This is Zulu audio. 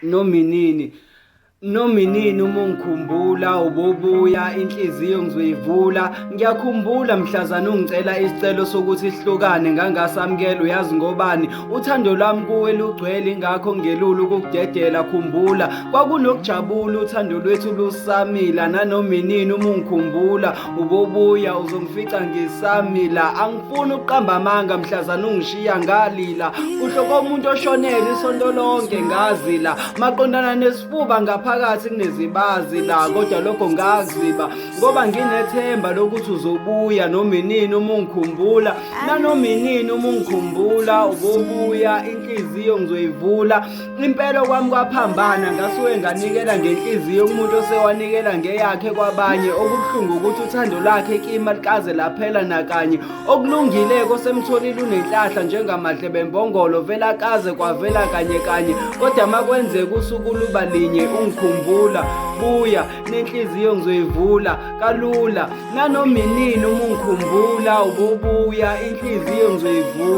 Nominini Nominini uma ungikhumbula ububuya inhliziyo ngizoyivula. Ngiyakhumbula mhlazane ungicela isicelo sokuthi sihlukane, ngangasamukela, uyazi ngobani? Uthando lwami kuwe lugcwele, ingakho ngelula ukukudedela. Khumbula kwakunokujabula, uthando lwethu lusamila. Nanominini uma ungikhumbula ububuya uzongifica ngisamila. Angifuni ukuqamba amanga, mhlazane ungishiya ngalila kuhle komuntu oshonele isonto lonke ngazila, maqondana nesifuba ngaphakathi kunezibazi la, kodwa lokho ngakuziba ngoba nginethemba lokuthi uzobuya noma inini uma ungikhumbula. Nanoma inini uma ungikhumbula ubobuya inhliziyo ngizoyivula. Impela kwami kwaphambana, ngasuke nganikela ngenhliziyo kumuntu osewanikela ngeyakhe kwabanye. Okubuhlungu ukuthi uthando lwakhe kimi alikaze laphela nakanye. Okulungile kosemtholile unenhlahla njengamadlebe embongolo, vela kaze kwavela kanye kanye, kodwa makwenzeka usuku luba linye ungikhumbula, buya nenhliziyo ngizoyivula kalula. Nanoma inini uma ungikhumbula ubobuya inhliziyo ngizoyivula.